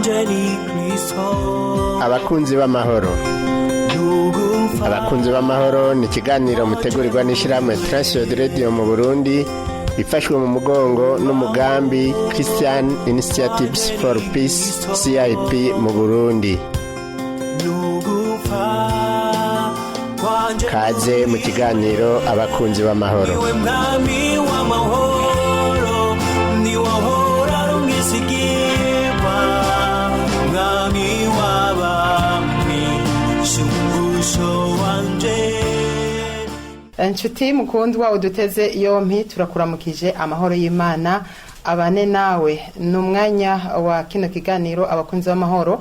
Wanje ni Kristo. Abakunzi b'amahoro. Nugupfa. Abakunzi b'amahoro ni ikiganiro mutegurirwa n'ishyirahamwe Transworld Radio mu Burundi, ifashwe mu mugongo n'umugambi Christian Initiatives for Peace, CIP mu Burundi. Nugupfa kwanje. Kaze mu kiganiro Abakunzi b'amahoro. Niwe mwami w'amahoro, niwe ahora ari umwizigirwa, mwami w'abami, shumbusho wanje. Inshuti mukundwa uduteze yompi, turakuramukije. Amahoro y'Imana abane nawe. Ni umwanya wa kino kiganiro Abakunzi b'Amahoro,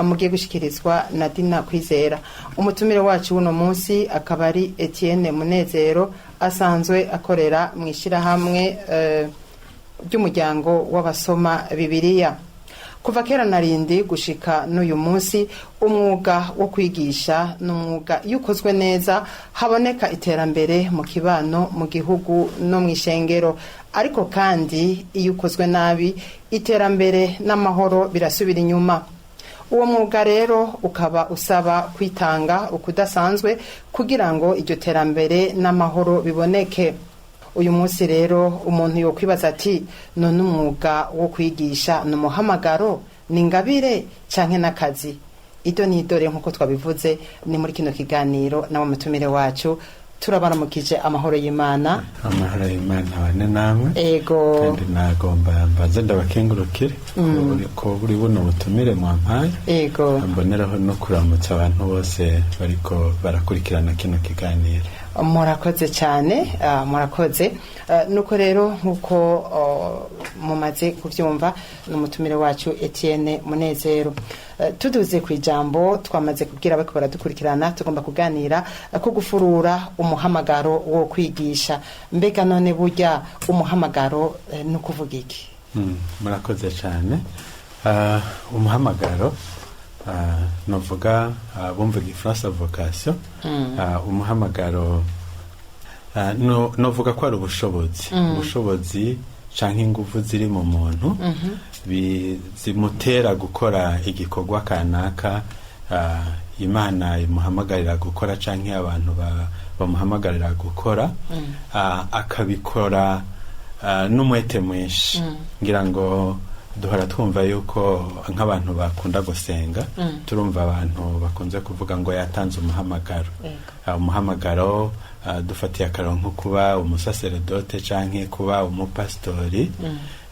mugiye gushikirizwa na Dina Kwizera. Umutumire wacu w'uno munsi akaba ari Etienne Munezero, asanzwe akorera mu ishyirahamwe ry'umuryango w'abasoma Bibiliya. Kuva kera narindi gushika n'uyu munsi, umwuga wo kwigisha ni umwuga iyo ukozwe neza haboneka iterambere mu kibano, mu gihugu no mu ishengero. Ariko kandi iyo ukozwe nabi, iterambere n'amahoro birasubira inyuma. Uwo mwuga rero ukaba usaba kwitanga ukudasanzwe kugira ngo iryo terambere n'amahoro biboneke. Uyu munsi rero umuntu yokwibaza ati: "None umwuga wo kwigisha ni umuhamagaro, ni ingabire canke n'akazi?" Ido n'idore nk'uko twabivuze ni muri kino kiganiro nawe mutumire wacu. Turabaramukije, amahoro y'Imana. Amahoro y'Imana abane namwe. Ego. Kandi nagomba mbanze ndabakengurukire ko buri buno butumire mwampaye. Ego. Mboneraho no kuramutsa abantu bose bariko barakurikirana kino kiganiro. Murakoze cyane, murakoze. Nuko rero nk'uko mumaze kubyumva, ni umutumire wacu Etienne Munezero. Tuduze ku ijambo, twamaze kubwira bariko baradukurikirana, tugomba kuganira ko gufurura umuhamagaro wo kwigisha. Mbega none burya umuhamagaro ni ukuvuga iki? Murakoze cyane. Umuhamagaro, novuga bumva igifaransa vocation. Umuhamagaro, novuga ko ari ubushobozi canke inguvu ziri mu muntu zimutera gukora igikorwa kanaka Imana imuhamagarira gukora canke abantu bamuhamagarira gukora, akabikora n'umwete mwinshi. Ngira ngo duhora twumva yuko nk'abantu bakunda gusenga, turumva abantu bakunze kuvuga ngo yatanze umuhamagaro. Umuhamagaro, dufatiye akararo nko kuba umusaseredote canke kuba umupasitori,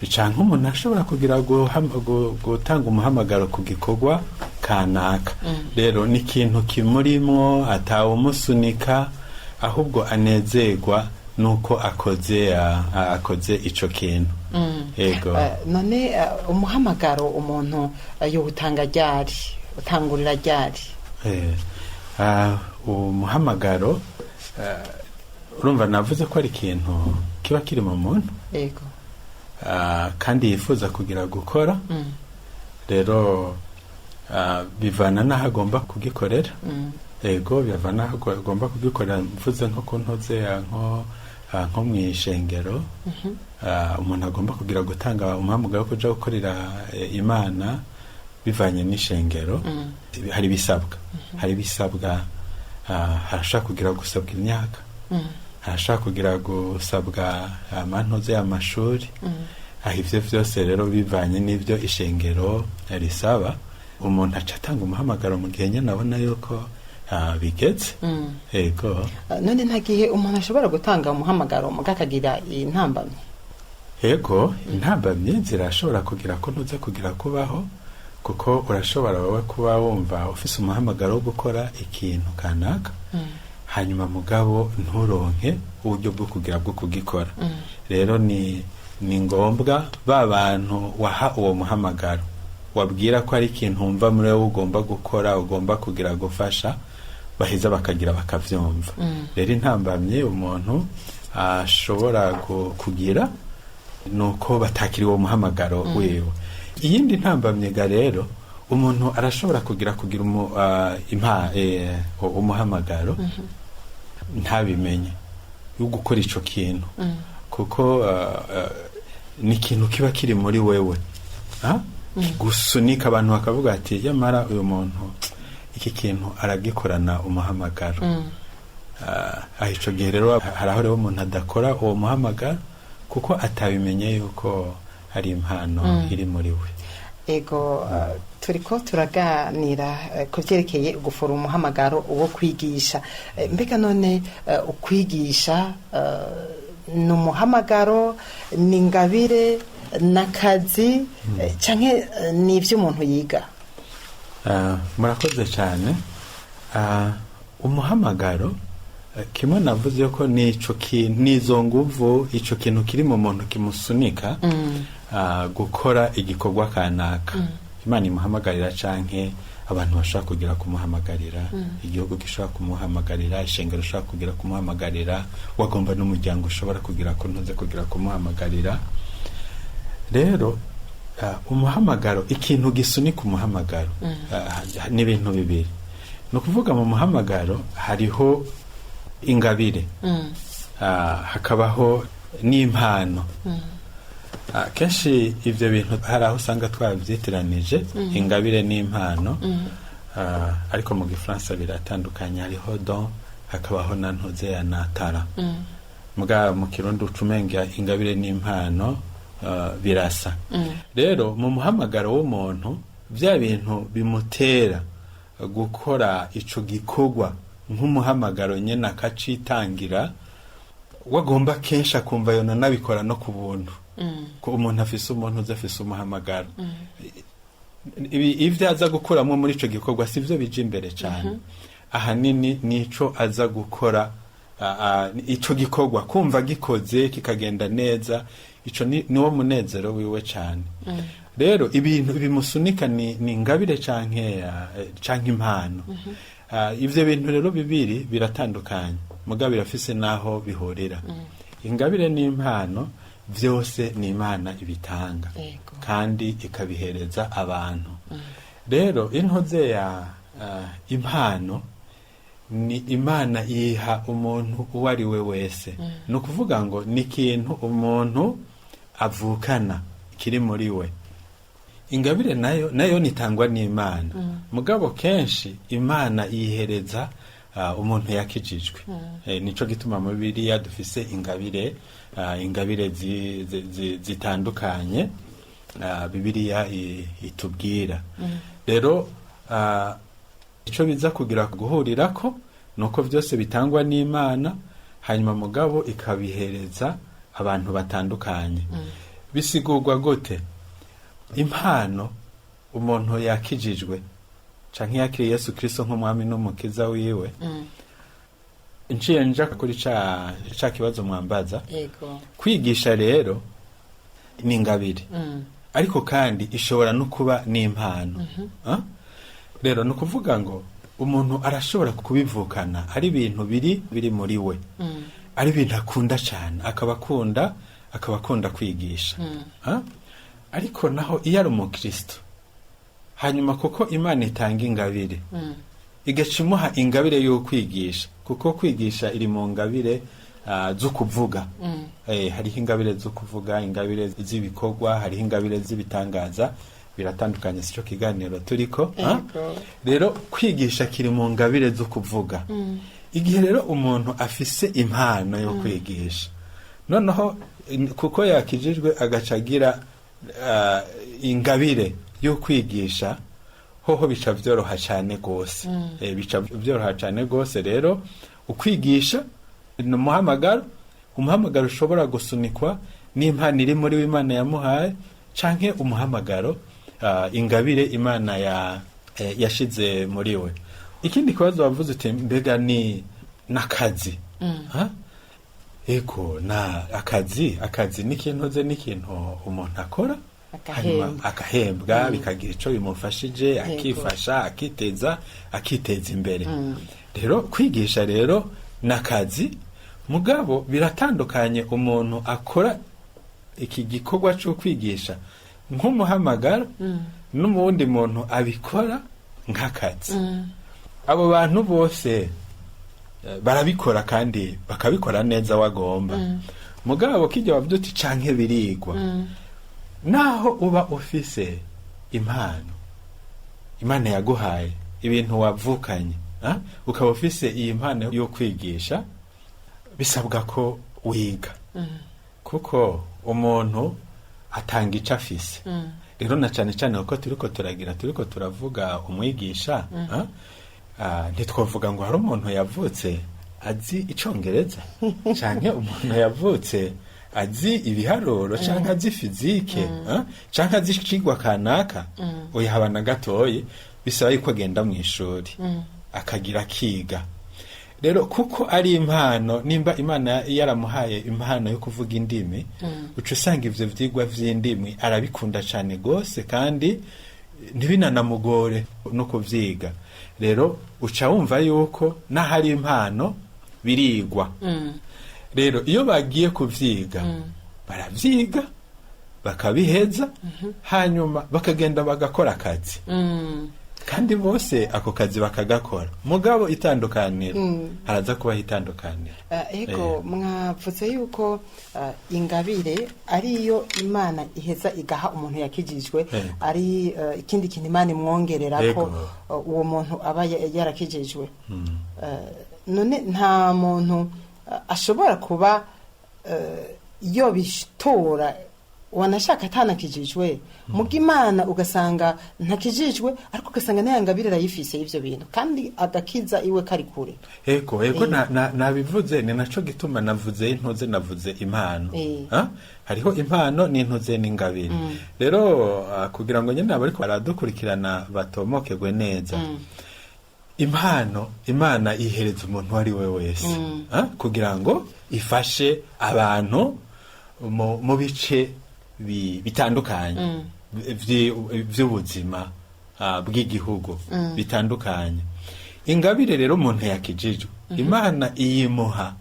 canke umuntu ashobora kugira gutanga umuhamagaro ku gikorwa kanaka. Rero ni ikintu kimurimwo, atawumusunika, ahubwo anezerwa nuko akoze ico kintu. Ego. None umuhamagaro umuntu yowutanga ryari, utangurira ryari? Umuhamagaro, urumva navuze ko ari ikintu kiba kiri mu muntu kandi yifuza kugira gukora. Rero bivana n'aho agomba kugikorera. Ego, bivana n'aho agomba kugikorera. Mvuze nko ku ntoze nko mu ishengero, umuntu agomba kugira gutanga umuhamagaro wo kuja gukorera Imana, bivanye n'ishengero hari ibisabwa. Harashobora kugira gusabwa imyaka, harashobora kugira gusabwa amantuze y'amashuri. Aho ivyo vyose rero bivanye n'ivyo ishengero risaba, umuntu aca atanga umuhamagaro mu gihe nyene abona yuko bigeze. Ego. None nta gihe umuntu ashobora gutanga umuhamagaro muga akagira intambamyi? Ego, intambamyi zirashobora kugira ko ntuze kugira kubaho, kuko urashobora wowe kuba wumva ufise umuhamagaro wo gukora ikintu kanaka, hanyuma mugabo nturonke uburyo bwo kugira bwo kugikora. Rero ni ngombwa ba bantu waha uwo muhamagaro, wabwira ko ari ikintu wumva muri wowe ugomba gukora, ugomba kugira gufasha, baheza bakagira bakavyumva. Rero intambamyi umuntu ashobora kugira nuko batakiri uwo muhamagaro wiwe. Iyindi ntambamyi ga rero, umuntu arashobora kugira umuhamagaro ntabimenye yo gukora ico kintu, kuko ni ikintu kiba kiri muri wewe. Ah? Gusunika abantu bakavuga ati yamara uyu muntu iki kintu aragikorana umuhamagaro. Aho ico gihe rero hari aho rero umuntu adakora uwo muhamagaro kuko atabimenye yuko ari impano iri muri we. Ego, turiko turaganira ku vyerekeye gufora umuhamagaro wo kwigisha. Mbega none ukwigisha ni umuhamagaro, ni ingabire, n'akazi, canke ni ivy'umuntu yiga? Murakoze cyane. Umuhamagaro, kimwe navuze ko nico kintu, nizo nguvu, ico kintu kiri mu muntu kimusunika gukora igikorwa kanaka Imana imuhamagarira, canke abantu bashobora kugira kumuhamagarira, igihugu gishobora kumuhamagarira, ishengero rishobora kugira kumuhamagarira, wagomba n'umuryango ushobora kugira kuntuze kugira kumuhamagarira. Rero umuhamagaro, ikintu gisunika umuhamagaro ni ibintu bibiri. Ni ukuvuga mu muhamagaro hariho ingabire, hakabaho n'impano. Kenshi ibyo bintu hari aho usanga twabyitiranije, ingabire n'impano. Ariko mu gifaransa biratandukanye, hariho don hakabaho na ntuze ya natara. Muga mu Kirundi ucumenga ingabire n'impano birasa. Rero mu muhamagaro w'umuntu, bya bintu bimutera gukora ico gikorwa nk'umuhamagaro nyene akacitangira, wagomba kenshi akumva yona nabikora no ku buntu, ko umuntu afise, umuntu uzi afise umuhamagaro, ibi ivyo aza gukuramo muri ico gikorwa si byo bija imbere cyane. Ahanini nico aza gukora, ico gikorwa kumva gikoze kikagenda neza, ico niwo munezero wiwe cyane. Rero ibintu bimusunika ni ingabire canke impano. Ivyo bintu rero bibiri biratandukanye, mugabo birafise naho bihurira. Ingabire n'impano vyose ni Imana ibitanga kandi ikabihereza abantu. Rero intuze ya impano ni Imana yiha umuntu uwo ari we wese. Ni ukuvuga ngo ni ikintu umuntu avukana kiri muri we. Ingabire nayo nitangwa n'Imana, mugabo kenshi Imana yihereza umuntu yakijijwe. Nico gituma mu Bibiliya dufise ingabire, ingabire zitandukanye Bibiliya itubwira. Rero ico biza kugira guhurirako nuko vyose bitangwa n'Imana, hanyuma mugabo ikabihereza abantu batandukanye. Bisigurwa gute? Impano, umuntu yakijijwe canke yakiriye Yesu Kristo nk'umwami n'umukiza wiwe, nciye nja kuri ca kibazo mwambaza. Kwigisha rero ni ingabire, ariko kandi ishobora no kuba n'impano. Ah? Rero ni ukuvuga ngo umuntu arashobora kubivukana, ari ibintu biri muri we, ari ibintu akunda cyane, akaba akunda kwigisha. Ah? Ariko naho iyo ari umukristo, hanyuma kuko Imana itanga ingabire, igaca imuha ingabire yo kwigisha, kuko kwigisha iri mu ngabire zo kuvuga. Hariho ingabire zo kuvuga, ingabire z'ibikorwa, hariho ingabire z'ibitangaza, biratandukanye, sico kiganiro turiko, ha? Rero kwigisha kiri mu ngabire zo kuvuga. Igihe rero umuntu afise impano yo kwigisha, noneho kuko yakijijwe agaca agira ingabire yo kwigisha, hoho bica vyoroha cyane gose. Bica vyoroha cyane gose. Rero ukwigisha ni umuhamagaro, umuhamagaro ushobora gusunikwa n'impano iri muri we Imana yamuhaye, canke umuhamagaro, ingabire Imana yashize muri we. Ikindi kibazo wavuze uti mbega ni n'akazi? Ha? Ego, na akazi, akazi ni ikintu ze, ni ikintu umuntu akora Agahembwa. hanyuma akahembwa, bikagira ico bimufashije, akifasha, akiteza imbere. Rero kwigisha rero n'akazi, mugabo biratandukanye. Umuntu akora iki gikorwa cyo kwigisha nk'umuhamagaro n'umuwundi muntu abikora nk'akazi. Abo bantu bose barabikora kandi bakabikora neza wagomba, mugabo kijya wavuze uti canke birigwa, naho uba ufise Impano Imana yaguhaye, ibintu wavukanye, ukaba ufise iyi mpano yo kwigisha, bisabwa ko wiga, kuko umuntu atanga ico afise. Rero na cane cane kuko turiko turagira, turiko turavuga umwigisha, ntitwovuga ngo hari umuntu yavutse azi icongereza, canke umuntu yavutse azi ibiharuro, canke azi fizike, canke azi icigwa kanaka. Oya, haba na gatoyi. Bisaba yuko agenda mu ishuri, akagira akiga. Rero kuko ari impano, nimba Imana yaramuhaye impano yo kuvuga indimi, uca usanga ivyo vyigwa vy'indimi arabikunda cane gose, kandi ntibinanamugore no kuvyiga. Rero uca wumva yuko n'ahari impano birigwa. Rero iyo bagiye kuvyiga, baravyiga bakabiheza, hanyuma bakagenda bagakora akazi, kandi bose ako kazi bakagakora. Mugabo itandukaniro, haraza kubaho itandukaniro. Ego, mwavuze yuko ingabire ariyo Imana iheza igaha umuntu yakijijwe, ari ikindi kintu Imana imwongerera ko uwo muntu aba yarakijijwe. None nta muntu ashobora kuba yobitora wanashaka atanakijijwe, muga Imana ugasanga ntakijijwe, ariko ugasanga nayo ngabire arayifise y'ivyo bintu, kandi agakiza iwe kari kure? Ego, nabivuze, ni naco gituma navuze intuze, navuze impano. Hariho impano n'intuze n'ingabire. Rero kugira ngo nyene abariko baradukurikirana batomokerwe neza, impano Imana ihereza umuntu uwo ari we wese, kugira ngo ifashe abantu mu bice bitandukanye vy'ubuzima bw'igihugu bitandukanye. Ingabire rero umuntu yakijijwe, Imana iyimuha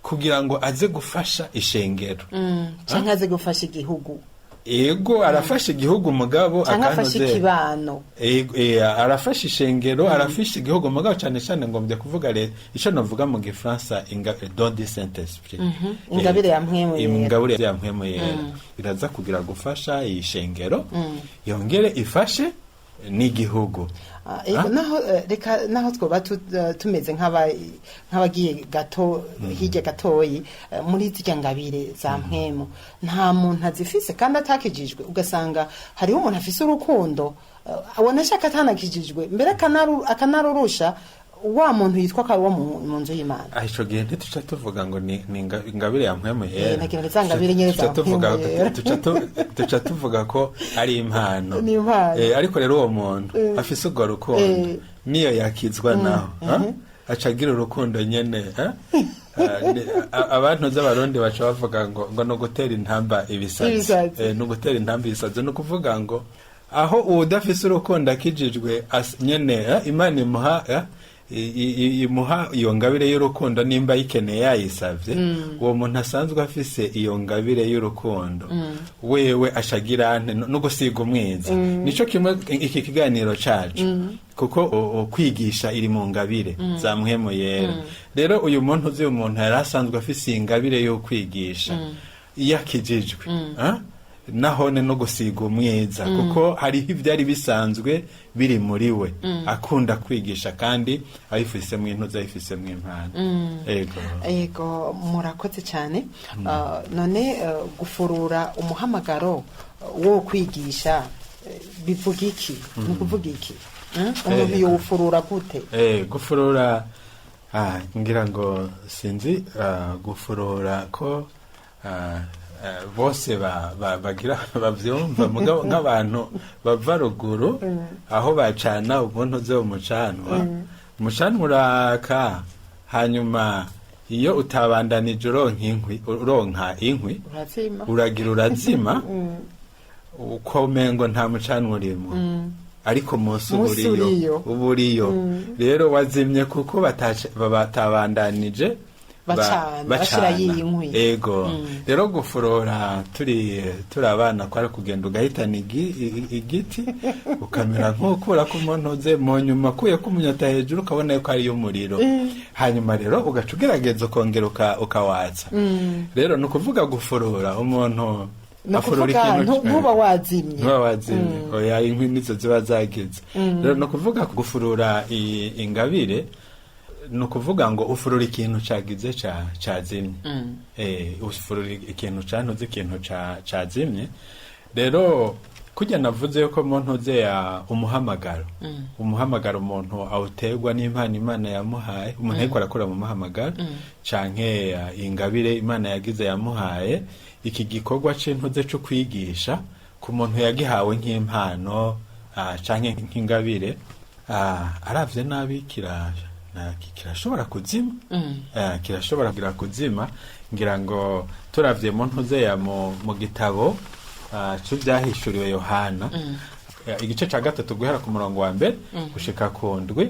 kugira ngo aze gufasha ishengero. Canke aze gufasha igihugu. Ego, arafasha igihugu, mugabo canke afasha akantuze- ikibano. Ego, arafasha ishengero, arafasha igihugu, mugabo cyane cyane ngombye kuvuga ico novuga mu gifaransa don du Saint Esprit. Ingabire ya Mpwemu Yera. Ingabire ya Mpwemu Yera iraza kugira gufasha iyi shengero, yongere ifashe n'igihugu. Ego, naho reka naho twoba tumeze nk'abagiye gato hirya gatoyi, muri zirya ngabire za mpwemu, nta muntu azifise kandi atakijijwe? Ugasanga hariho umuntu afise urukundo, wanashaka atanakijijwe, mbere akanarurusha wa muntu yitwa ko ari uwo mu nzu y'Imana. Ico gihe ntituca tuvuga ngo ni ingabire ya Mpwemu Yera. Nagira ngo za ngabire nyene za Tuca tuvuga Mpwemu Yera. Tuca tuvuga ko ari impano. Ni impano. Ariko rero uwo muntu afise urwo rukundo, niyo yakizwa naho, aca agira urukundo nyene, ha? Abantu z'Abarundi baca bavuga ngo no gutera intamba ibisazi. Ibisazi. No gutera intamba ibisazi, ni ukuvuga ngo aho uwudafise urukundo akijijwe, nyene Imana imuha imuha iyo ngabire y'urukundo, nimba ayikeneye yayisavye. Uwo muntu asanzwe afise iyo ngabire y'urukundo, wewe ashagira ante no gusiga umwiza. Nico kimwe iki kiganiro cacu, kuko kwigisha iri mu ngabire za Mpwemu Yera. Rero uyu muntu uzi, uyu muntu yari asanzwe afise ingabire yo kwigisha, iyo akijijwe, nahone no gusiga umwiza, kuko hariho ibyari bisanzwe biri muri we, akunda kwigisha kandi abifisemo intuzi, abifisemo impano. Ego. Ego, murakoze cyane. None gufurura umuhamagaro wo kwigisha bivuga iki? Ni ukuvuga iki? Umuntu yowufurura gute? Gufurura, ngira ngo sinzi, gufurura ko bose bagira bavyumva, mugabo nk'abantu bava ruguru aho bacana ubuntu ze umucanwa uraka, hanyuma iyo utabandanije uronka inkwi, uronka inkwi, Urazima. uragira urazima, uko umengo nta mucanwa urimo, ariko munsi Munsi uburiyo. uriyo. Uburiyo. Rero wazimye kuko batabandanije Bacana, bashirayo inkwi. Ego, rero gufurora, turi abana, kwari kugenda ugahitana igiti, ukamera nk'ukura ku muntu uze, mu nyuma akuye ko umunyota hejuru, ukabona yuko ariyo umuriro, hanyuma rero ugaca ugerageza ukongera ukawatsa. Rero ni ukuvuga gufurora umuntu. Ni Afurura ukuvuga ikintu ntuba wazimye. Ntuba wazimye, oya, inkwi nizo ziba zagize. Rero ni ukuvuga gufurura ingabire, ni ukuvuga ngo ufurura ikintu cagize cazimye. Ufurura ikintu cantuze, ikintu cazimye. Rero kurya navuze yuko mu ntuze ya umuhamagaro, umuhamagaro umuntu awuterwa n'impano Imana yamuhaye, umuntu ariko arakora mu muhamagaro canke ingabire Imana yagize yamuhaye, iki gikorwa c'intuze co kwigisha ku muntu yagihawe nk'impano canke nk'ingabire, aravye nabi kirashobora kuzima. Kirashobora kugira kuzima. Ngira ngo turavye mu ntuze ya mu gitabo c'ivyahishuriwe Yohana, igice ca 3 guhera ku murongo wa 1 gushika ku 7,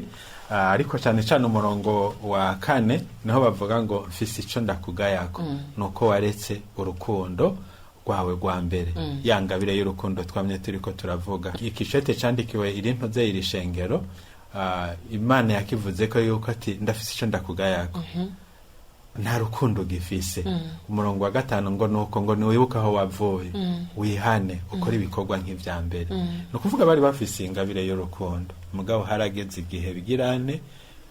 ariko cyane cyane umurongo wa 4, niho bavuga ngo mfise ico ndakugayako, nuko waretse urukundo rwawe rwa mbere, ya ngabire y'urukundo twamye turiko turavuga. Ikicete candikiwe iri ntuze iri shengero, Imana yakivuze ko yuko ati ndafise ico ndakugayako, nta rukundo gifise. Umurongo wa 5 ngo nuko ngo niwibuke aho wavuye, wihane, ukore ibikorwa nk'ivya mbere. Ni ukuvuga bari bafise ingabire y'urukundo, mugabo harageze igihe bigirane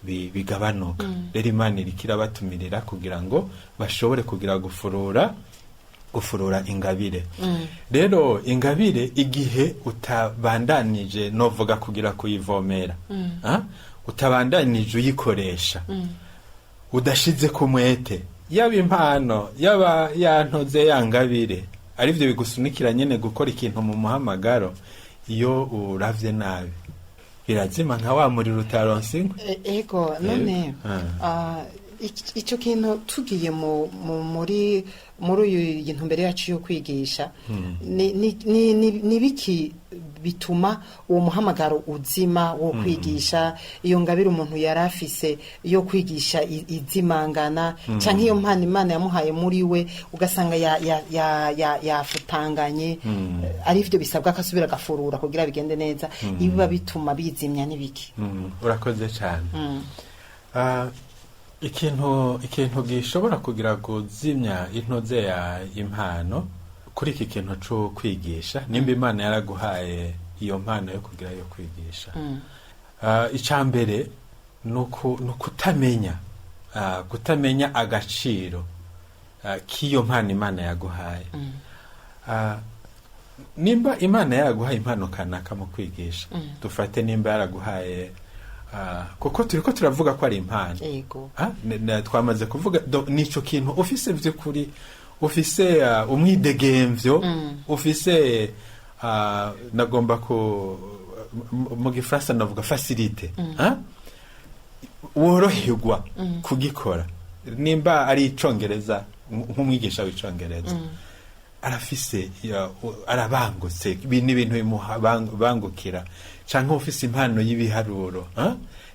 bigabanuka. Rero Imana iriko irabatumirira kugira ngo bashobore kugira gufurura ingabire. Rero ingabire igihe utabandanije, novuga kugira kuyivomera, utabandanije uyikoresha, udashize ku mwete, yaba impano, yaba yantoze ya ngabire, arivyo bigusunikira nyene gukora ikintu mu muhamagaro, iyo uravye nabi birazima nka wa muriro utaronse inkwi. Ego, none ico kintu tugiye muri uyu ntumbero yacu yo kwigisha, ni biki bituma uwo muhamagaro uzima wo kwigisha, iyo ngabire umuntu yari afise yo kwigisha izimangana, canke iyo mpano Imana yamuhaye muri we ugasanga yafutanganye, ari byo bisabwa ko asubira agafurura kugira bigende neza, ibiba bituma bizimya n'ibiki? Urakoze cyane. Ikintu gishobora kugira kuzimya intoze ya impano kuri iki kintu cyo kwigisha, nimba Imana yaraguhaye iyo mpano yo kugira yo kwigisha, icya mbere ni ukutamenya, kutamenya agaciro k'iyo mpano Imana yaguhaye. Nimba Imana yaraguhaye impano kanaka mu kwigisha, dufate nimba yaraguhaye, kuko turiko turavuga ko ari impano. Twamaze kuvuga nico kintu ufise vy'ukuri, ufise umwidegemvyo, ufise nagomba ku mu gifaransa navuga facilité, woroherwa kugikora. Nimba ari icongereza, nk'umwigisha w'icongereza arafise arabangutse, ibi ni ibintu bimubangukira, canke ufise impano y'ibiharuro,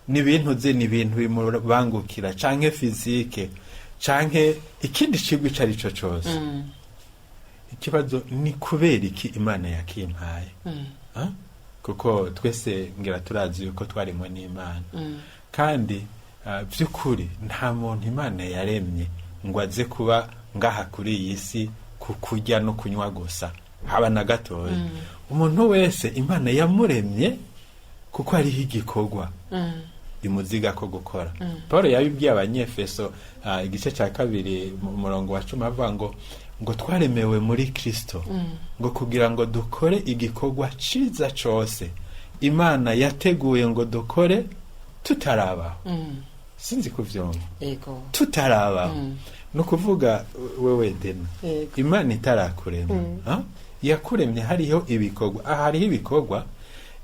ni ibintu ze, ni ibintu bimubangukira, canke fizike, canke ikindi cigwa ico ari co cose. Ikibazo ni kubera iki Imana yakimpaye? Kuko twese ngira turazi yuko twarimwe n'Imana, kandi vy'ukuri nta muntu Imana yaremye ngo aze kuba ngaha kuri iyi si ku kurya no kunywa gusa, haba na gatoya. Umuntu wese Imana yamuremye kuko hariho igikorwa imuziga ko gukora. Paul yabibwiye Abanyefeso, igice cya 2 mu murongo wa 10, avuga ngo twaremewe muri Kristo ngo kugira ngo dukore igikorwa ciza cose Imana yateguye ngo dukore tutarabaho. Sinzi kuvyumva. Tutarabaho, no kuvuga wewe Dena, Imana itarakurema, yakuremye hariho ibikorwa, hariho ibikorwa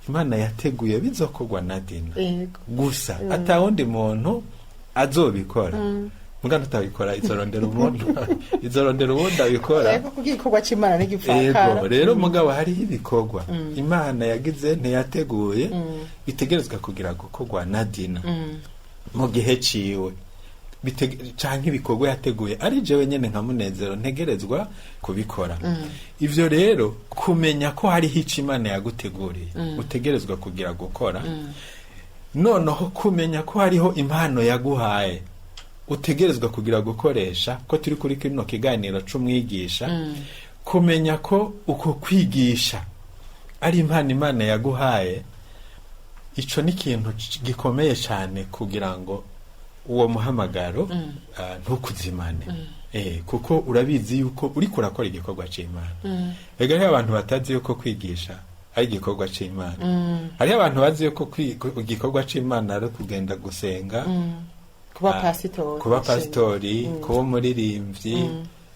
Imana yateguye bizokorwa na Dina gusa, atawundi muntu azobikora. Muga tutabikora, izorondera umuntu, izorondera uwundi abikora. Ego, kuko igikorwa c'Imana n'igipfakara. Ego, rero mugabo hariho ibikorwa Imana yagize ntiyateguye bitegerezwa kugira gukorwa na Dina mu gihe ciwe, canke ibikorwa yateguye ari jewe nyene nka Munezero ntegerezwa kubikora. Ivyo rero kumenya ko hariho ico Imana yaguteguriye utegerezwa kugira gukora, noneho kumenya ko hariho impano yaguhaye utegerezwa kugira gukoresha, ko turi kuri kino kiganiro c'umwigisha. Kumenya ko uko kwigisha ari impano Imana yaguhaye, ico ni ikintu gikomeye cyane kugira ngo uwo muhamagaro ntukuzimane. Kuko urabizi yuko uriko urakora igikorwa c'Imana. Ega hariho abantu batazi yuko kwigisha ari igikorwa c'Imana. Hariho abantu bazi yuko igikorwa c'Imana ari kugenda gusenga, kuba pasitori, kuba pasitori, kuba umuririmbyi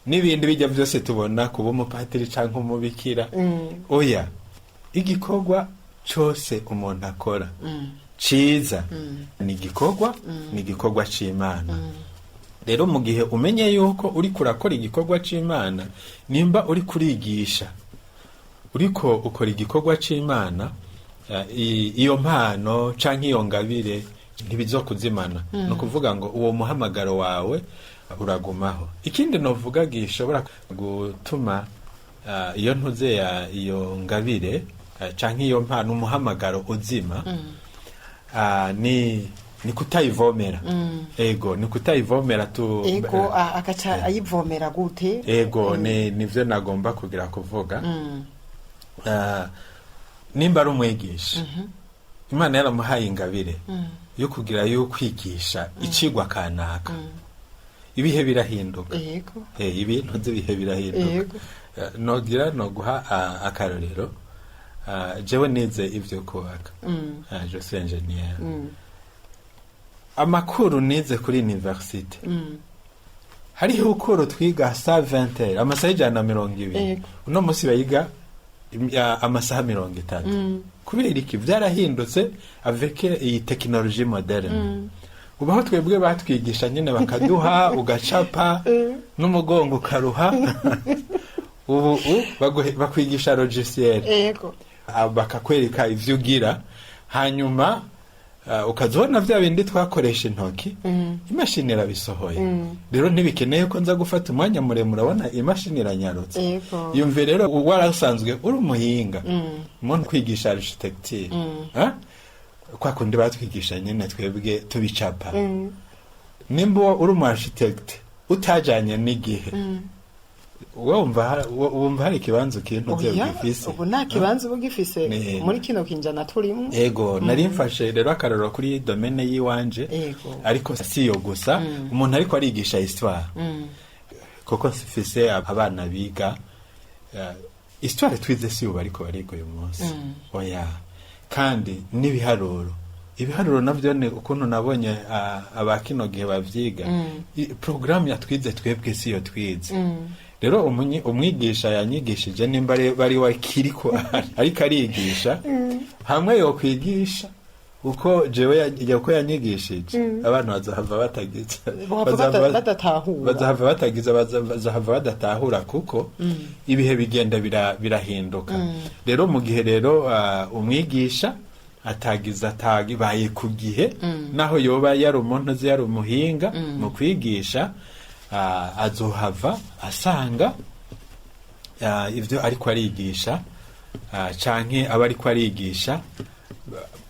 n'ibindi bijya byose tubona, kuba umupatiri cyangwa umubikira. Oya, igikorwa cyose umuntu akora ciza ni igikorwa c'Imana. Rero mu gihe umenye yuko uriko urakora igikorwa c'Imana, nimba uri kurigisha uriko ukora igikorwa c'Imana, iyo mpano canke iyo ngabire ntibizokuzimana. Ni ukuvuga ngo uwo muhamagaro wawe uragumaho. Ikindi novuga gishobora gutuma iyo ntuze ya iyo ngabire canke iyo mpano, umuhamagaro uzima, ni kutayivomera. Ego, ni kutayivomera tu. Ego, agaca ayivomera gute? Ego, ni nivyo nagomba kugira kuvuga. Nimba ari umwigisha, Imana yaramuhaye ingabire yo kugira yo kwigisha icigwa kanaka, ibihe birahinduka. Ibintu by'ibihe birahinduka. Nogira noguha akarorero. Jewe nize ivyo kubaka. Je suis ingénieur. Amakuru nize kuri université, hariho ukuru twiga 120 heures, amasaha 120. Uno munsi bayiga amasaha 30. Kubera iki? Byarahindutse avec iyi technologie moderne. Ubaho twebwe batwigisha nyine bakaduha ugacapa n'umugongo ukaruha. Ubu bakwigisha logiciel, bakakwereka ivyo ugira, hanyuma ukazibona vya bindi twakoresha intoki, imashini irabisohoye. Rero ntibikeneye ko nza gufata umwanya muremure, urabona imashini iranyarutse. Yumve rero warasanzwe uri umuhinga umuntu kwigisha architecture, ha? Kwa kundi batwigisha nyine twebwe tubicapa, nimba uri umu architect utajanye n'igihe, wumva hari ikibanza kintu Oya, gifise? Ubu nta kibanza uba ugifise muri kino kinjana turimo. Ego, nari mfashe rero akarorero kuri domaine yiwanje, ariko si yo gusa. Umuntu ariko arigisha histoire, kuko mfise abana biga histoire twize, si ubu ariko bariga uyu munsi, oya. Kandi n'ibiharuro, ibiharuro navyo ni ukuntu nabonye aba kino gihe bavyiga. Programme yatwize twebwe si yo twize. Rero umwigisha yanyigishije, nimba bari wakiriko ariko arigisha, hamwe yo kwigisha uko jewe uko yanyigishije, abantu bazohava batagize Bohava badatahura. Bazahava batagize, bazahava badatahura, kuko ibihe bigenda birahinduka. Rero mu gihe rero umwigisha atagize atabaye ku gihe, naho yoba yari umuntu uzi, yari umuhinga mu kwigisha, azohava asanga ivyo ariko arigisha, canke aba ariko arigisha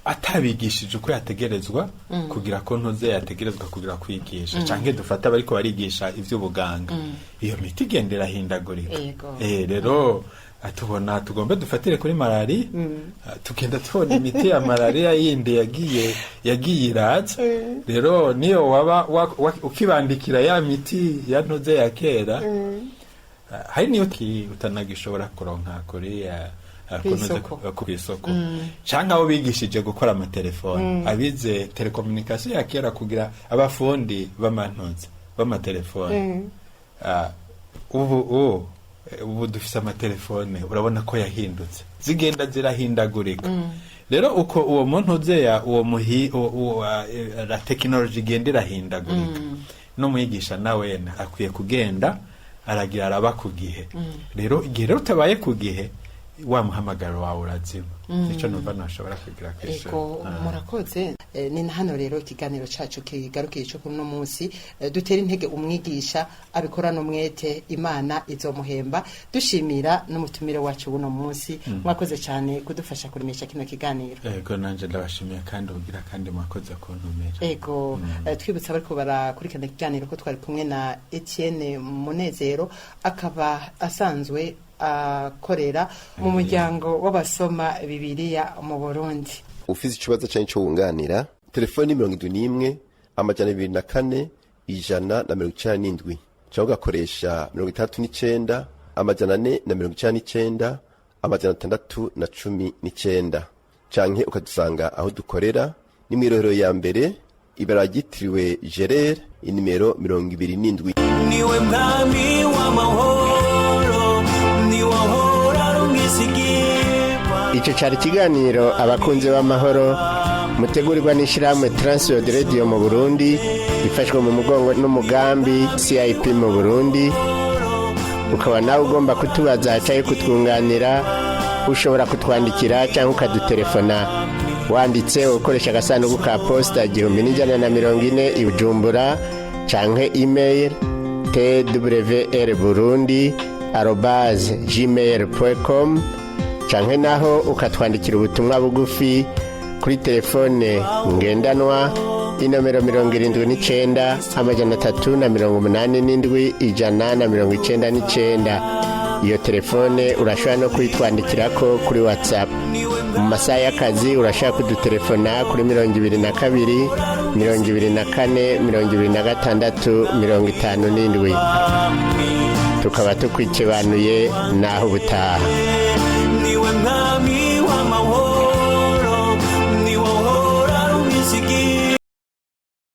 atabigishije uko yategerezwa kugira ko ntuze yategerezwa kugira kwigisha. Canke dufata abariko barigisha ivy'ubuganga, iyo miti igenda irahindagurika. Rero tubona tugombe dufatire kuri malariya, tugenda tubona imiti ya malariya yindi yagiye iraza. Rero niyo waba ukibandikira ya miti ya ntuze ya kera, hari niyo utanagishobora kuronka kuri Kw'isoko. Ku isoko, canke abo bigishije gukora amatelefone, abize télécommunication ya kera, kugira abafundi b'amantuze b'amatelefone. Ubu dufise amatelefone, urabona ko yahindutse, zigenda zirahindagurika. Rero uko uwo muntu uzeya uwo muhi uwo, la technologie igenda irahindagurika, n'umwigisha nawe akwiye kugenda aragira araba ku gihe. Rero igihe rero utabaye ku gihe, wa muhamagaro wawe urazima. Nico numva nashobora kugira kw'ishuri. Ego. Murakoze. Ni na hano rero ikiganiro cacu kigarukiye cyo kuri uno munsi. Dutera intege umwigisha abikorana umwete, Imana izomuhemba. Dushimira n'umutumire wacu w'uno munsi. Mwakoze cyane kudufasha kuremesha kino kiganiro. Ego, nanje ndabashimiye, kandi ugira kandi mwakoze kuntumira. Ego, twibutsa bariko barakurikirana ikiganiro ko twari kumwe na Etienne Munezero, akaba asanzwe akorera mu muryango w'abasoma Bibiliya mu Burundi. Ufise ikibazo canke ico wunganira, telefoni 71 204 197, canke ugakoresha 69 499 619, canke ukadusanga aho dukorera ni mw'irohero ya mbere, ibara ryitiriwe Gerere, inimero 27. Niwe mwami w'amahoro, niwe ahora ari umwizigirwa. Icyo cyari ikiganiro Abakunzi b'Amahoro, mutegurirwa n'ishyirahamwe Transworld Radio mu Burundi, ifashwe mu mugongo n'umugambi CIP mu Burundi. Ukaba nawe ugomba kutubaza cyangwa kutwunganira, ushobora kutwandikira cyangwa ukadutelefona wanditse ukoresha agasanduku ka posita 1140 i Bujumbura, canke email twrburundi@gmail.com, canke naho ukatwandikira ubutumwa bugufi kuri telefone ngendanwa, inomero 79 387 199. Iyo telefone urashobora no kuyitwandikirako kuri WhatsApp. Mu masaha y'akazi urashobora kudutelefona kuri 22 24 26 57. Tukaba tukwikibanuye naho ubutaha.